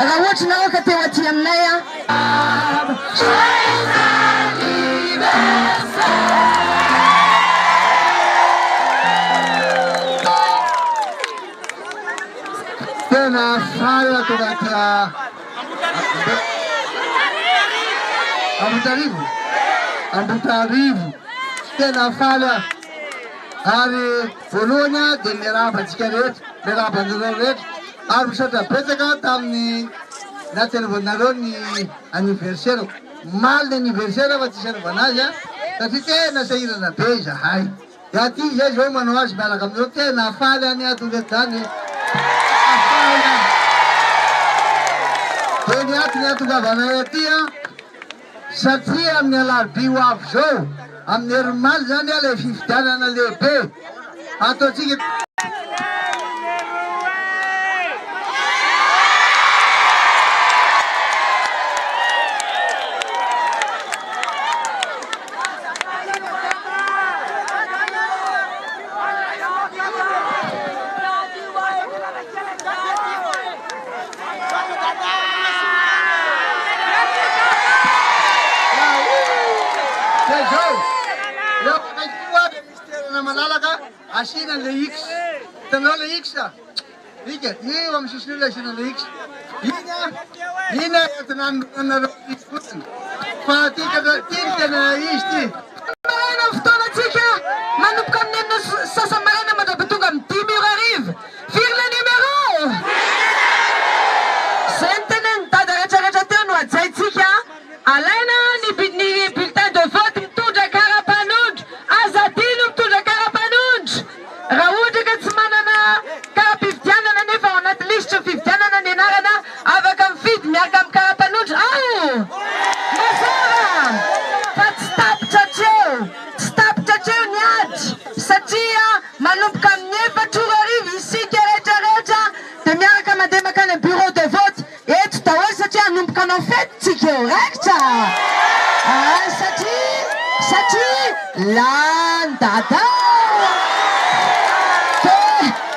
Raha ohatra nareo ka te ho aty aminay a. Joyeux anniversaire. Tena faly aho tonga aty Ambohitrarivo. Ambohitrarivo. Tena faly aho. Ary voalohany aho dia miarahaba antsika rehetra, miarahaba anareo rehetra. Ary misaotra betsaka tamin'ny nahatsiarovanareo ny anniversaire-ko. Omaly ny anniversaire fa tsisy anaovana azy satria tena sahirana be izahay. Dia aty izay zao manao azy miaraka aminareo, tena faly any aho tonga eto zany e! Tena faly aho. Dia ny antony ahatongavanay aty an, satria amin'ny alarobia ho avy izao, amin'ny herin'ny zany an, ilay fifidianana lehibe hataontsika. Dia izao, eo akaiky io dia misy toerana malalaka asiana an'ilay X. Hitanao ilay X? Ika, io amin'ny sisiny io ilay asiana ilay X. Iny an, iny an entina hanoloranareo ny fotsiny. Fa ity tena, ity no tena izy ity. Maraina ny fotoanantsika, manomboka amin'ny enina sy sasany maraina mandrapatonga amin'ny dimy ora hariva. Firy ilay numéro? Izay notenenin'i Dada rehetrarehetra teo no hajaintsika. Alaina ny ny bulletin de vote mitondra kara-panondro. Aza adino mitondra kara-panondro. Raha ohatra ka tsy manana kara-pifidianana nefa ao anaty lisitry ny fifidianana ny anarana, afaka mifidy miaraka amin'ny kara-panondro ao! Mazava fa tsy tapitra hatreo, tsy tapitra hatreo ny ady satria manomboka amin'ny efatra ora hariva isika rehetra rehetra dia miaraka mandeha mankany amin'ny bureau de vote. Eto daholo satria hanomboka hanao fety tsika eo, raikitra ah satria satria lany dada de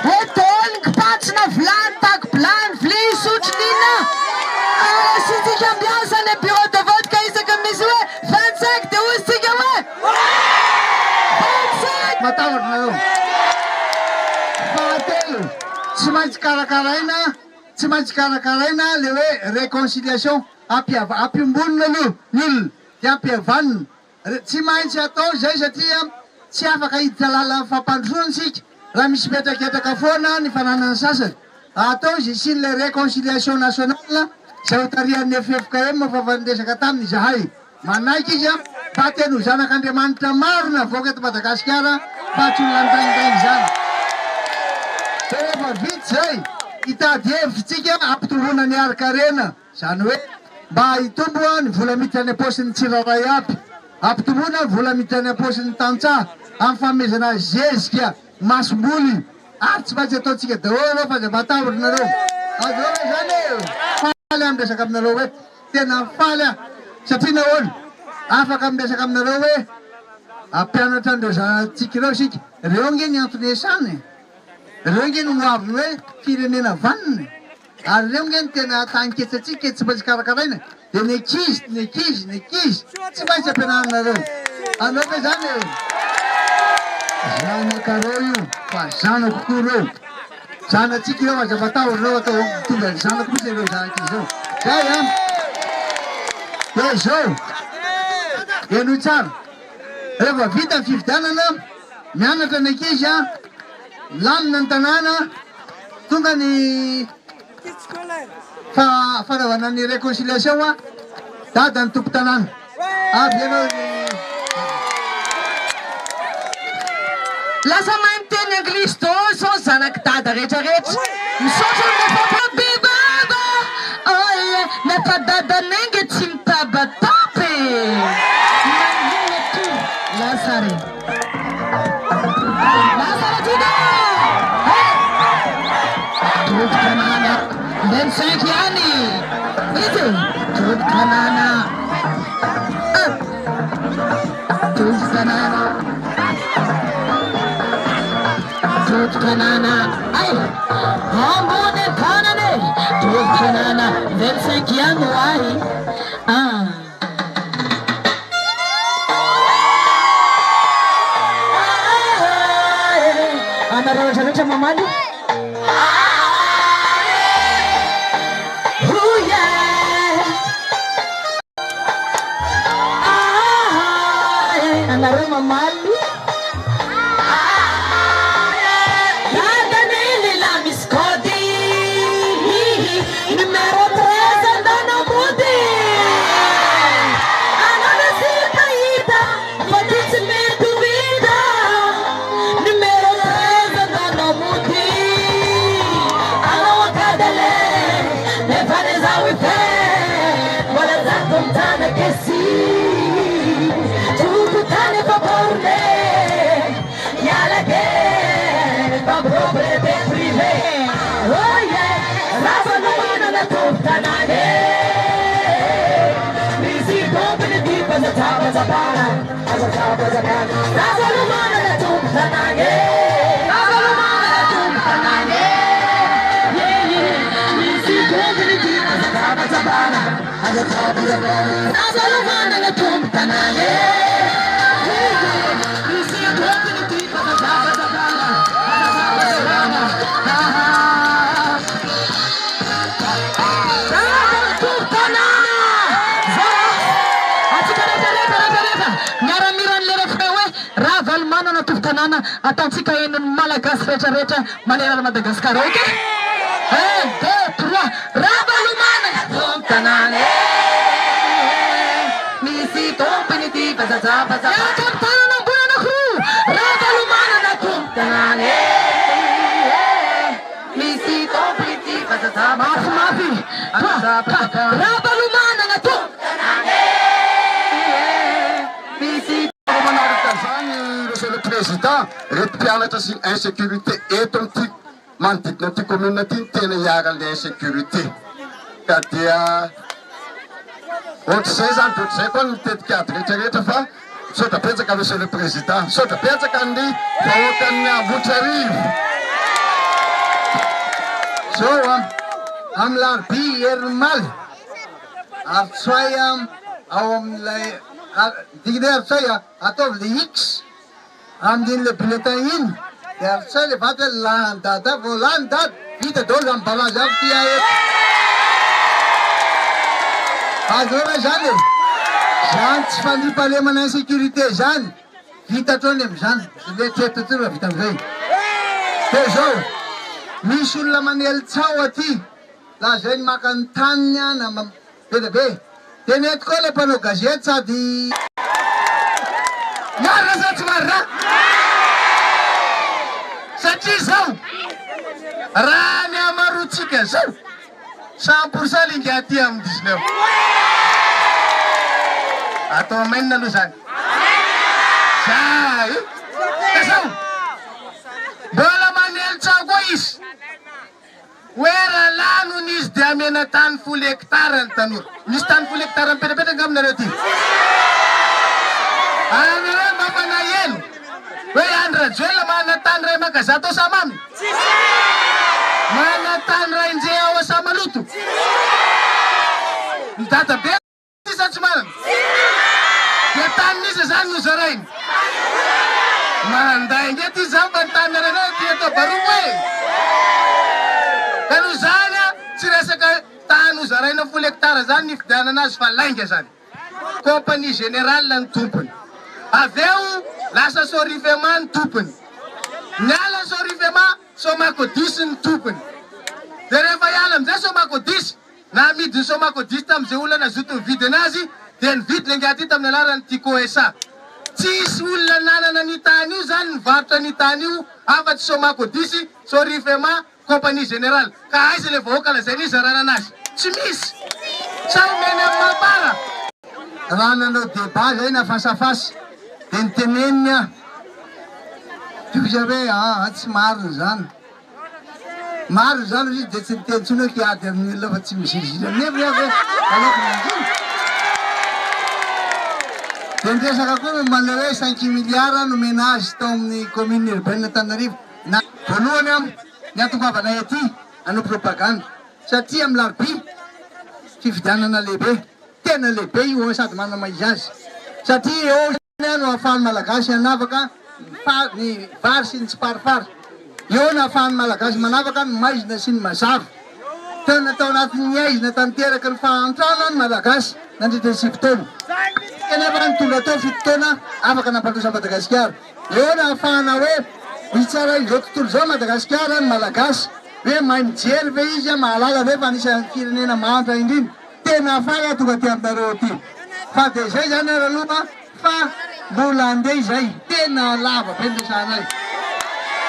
hoe daholo ny kipantsona vilany tako bilany vilia sotro n'inona ary asiantsika ambiance any bureau de vote ka isaky ny misy hoe 25 de hozy tsika hoe 25. Matahotra nareo. Fahatelo, tsy maintsy karakaraina Tsy maintsy karakaraina le hoe reconciliation, ampiava, ampiombonina aloha ny olona dia ampihavanina, tsy maintsy atao izay satria tsy afaka hiditra lalan'ny fampandrosoana isika raha misy mihetraketraka foana ny fananan'ny sasany. Atao izy hisian'ilay reconciliation nationale izay hotarihan'ny ffkm fa efa niresaka taminy izahay. Manaiky izy fa tena ho zanak'Andriamanitra marina avoaka eto Madagasikara fa tsy ho landaindaina izany. Dia rehefa vita izay, hitady hevitra isika hampitombona ny harin-karena, izany hoe mba hitombo ny vola miditra any am-paosin'ny tsirairay aby. Hampitomboina ny vola miditra any am-paosin'ny tantsaha amin'ny fanomezana azy zezika, masomboly ary tsy maintsy ataontsika daholo ireo fa aza matahotra nareo. Azonareo izany e! Faly aho miresaka aminareo eto. Tena faly aho satria nahoana? Afaka miresaka aminareo hoe hampianatra an'ireo zanatsika ireo isika. Ireo ange ny antony iasana e! Ireo ange no hoavin'ny hoe firenena vanona e! Ary ireo ange no tena tahin-ketsantsika e, tsy maintsy karakaraina e! Dia ny ankizy, ny ankizy, ny ankizy, tsy maintsy ampianarina ireo. Anao ve izany e? Zanakareo io fa zanako koa ireo. Zanatsika ireo aza matahotra ireo atao mitondra ny zanako mihitsy ireo zanak'izy ireo. Zay an! Dia izao, henoy tsara, rehefa vita ny fifidianana, mianatra ny ankizy an, milamina ny tanàna, tonga ny fa fanaovana ny réconciliation an, dada ny tompon-tanàna. Avy ianao ry. Lasa mahay miteny anglisy daholo zao ny zanak'i dada rehetra rehetra. Misaotra amin'ilay fampianarana. Be baba oh yeah nefa dadanay nge tsy mitabataba e. Maninona to lasa re. Lasa Rajoda eh. Tompon-tanàna 25 ihany izy e. Tompon-tanàna eh. Tompon-tanàna Tompon-tanàna ay. Ambony tanana e. Tompon-tanàna 25 janoary. Ah. Anareo rehetra rehetra mamaly. Oh yeah. Ah, anareo mamaly. Dadany lehilahy misy kôdy. Numéro 13 andana mody. Anao tsy hita fa ty tsy mety ho hita. Numéro 13 andana mody. Anao akadale nefa nezaho ife. Mbola zato mitana kesy. Tokotany efa borné. Miala ke fa propriété privée. Oh yeah, Ravalomanana tompon-tanàna. Misy tompony ty fa aza aza tsapazakana. Ravalomanana tompon-tanàna. Ravalomanana tompon-tanàna. Yeah yeah, misy tompony ty fa aza aza tsapazakana. Ravalomanana tompon-tanàna. Misy tompony ty fa aza tsapazakana, aza tsapazakana. Ah. Tompon-tanàna. Zao atsika rehetra rehetra rehetra rehetra miaramiran'le refrain hoe Ravalomanana tompon-tanàna, ataontsika henon'ny Malagasy rehetra rehetra manerana Madagasikara, ok? Un, deux, trois. Ravalomanana tompon-tanàna, misy tompony ty fa zazapaza. Miaraka amin'ny tanana ambony anankiroa. Ravalomanana tompon-tanàna, misy tompony ty fa zaza. Mafy mafy. Trois, quatre. Ravalomanana tompon-tanàna, misy. Manaraka zany, monsieur le président, reto mpianatra sy insécurité eto amity manodidina ty commune ty, tena iharan'le insécurité, ka dia ohatr'izay zany, de ohatr'izay koa ny tetikady rehetrarehetra. Fa misaotra betsaka, monsieur le président, misaotra betsaka ny vahoakan'ny Ambohitrarivo. Zao a, amin'ny larbi herinmaly arotsoay a, ao amin'ilay dikiny hoe arotsoay a, ataovy le X amin'in'le bulletin iny, de arotsoay le vato hoe lany dada, vao lany dada, vita daholo zany barrage avy ty eto. Azona zany e, zany tsy fandriampahalemana, insécurité zany vita hatrany am'izany le treto ty raha vita amizay. De zao misy olona manely tsao aty laha zay ny maka ny taniny a, na be da be, de mety koa le mpanao gazety sady Marina sa tsy marina? Satria zao raha ny amarotsika zao, 100% linga aty amin'ny 19 atao amainina aloha zany zay ka zao mbola manely tsao koa izy hoe raha lany izy de amena tany 10 hectare ny tanora. Misy tany 10 hectare mipetrapetraka aminareo ty anareo mampanahy hoe Andry Rajoelina manana tany ray makazato ao Samamy, manana tany ray nje ao Asamaloto, ny dada be ty sa tsy manana? De tanin'iza zany no zarainy? Manday nge ty zany fa ny tany nareo ty atao barovo e. Ka noho zany a, tsy resaka tany ho zaraina 10 hectare zany ny fidianana azy fa lainga zany. Compagnie Générale ny tompony, avy eo lasa Sorifema ny tompony, miala Sorifema, Somacodis ny tompony, de rehefa hiala amizay Somacodis, na amidiny Somacodis tam'izay olona nazoto nividy anazy, de nividy le ngiaty tamin'ny alarany Tiko SA. Tsisy olona nanana ny tany io zany nivarotra ny tany io afa-tsy Somacodis, Sorifema, Compagnie Générale. Ka aiza le vahoaka lazainy izy zarana anazy? Tsy misy sa omeny amin'ny mampara. Raha nanao débat zay na face à face, de niteneniny ah toiza hoe tsy marina zany, marina zany izy, de tsy niteny tsony hoe kiady amin'ny olona fa tsy mizirizira nefa hoe aleoko mangina. De niresaka koa momba an'le hoe 5 milliards nomena azy tao amin'ny commune urbaine Antananarivo. Na voalohany am ny atongavanay aty anao propagande. Satria amin'ny larobia, fifidianana lehibe, tena lehibe io sady manana maha izy azy. Satria eo izany no ahafahan'ny Malagasy hanavaka ny vary sy ny tsiparifary. Eo no ahafahan'ny Malagasy manavaka ny maizina sy ny mazava. Tena tao anatin'ny haizina tanteraky ny fahantrana ny Malagasy nandritra ny 9 taona. Kanefa nitondra teo 7 taona afaka nampandroso an'i Madagasikara. Eo no ahafahana hoe mitsara izao tontolo izao Madagasikara ny Malagasy. Hoe mahay mijery ve izy, mahalala ve fa anisan'ny firenena mahantra indrindra. Tena faly aho tonga aty aminareo aty. Fa dia izay izany ary aloha fa mbola handeha izay. Tena lava be ny resahanay.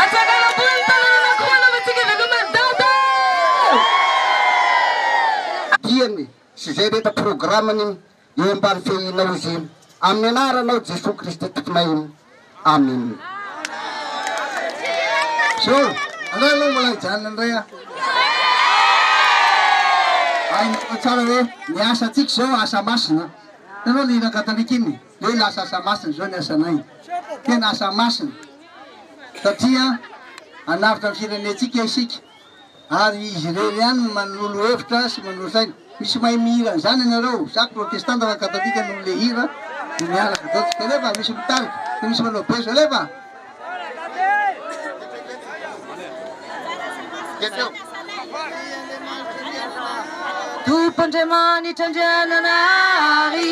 Atsangano ambony ny tanana anankiroa anaovantsika veloma an'i Dada e! Diany sy izay rehetra programany eo ambany fehinao izy amin'ny anaranao Jesoa Kristy Tomponay Amen. Zao, aleo aloha mbola hijanona indray aho. Hainareo tsara hoe ny asantsika izao asa masina. Hitanao le hira katolika iny? Le hoe lasa asa masina izao ny asanay. Tena asa masina. Satria hanavotra ny firenentsika isika. Ary izy irery ihany no manolo hevitra sy manolo saina. Misy mahay mihira an'izany ianareo? Za protestanta fa katolika noho le hira no miaraka zao tsika alefa misy mitarika de misy manao beso alefa. Tompo Andriamanitra Andriananahary.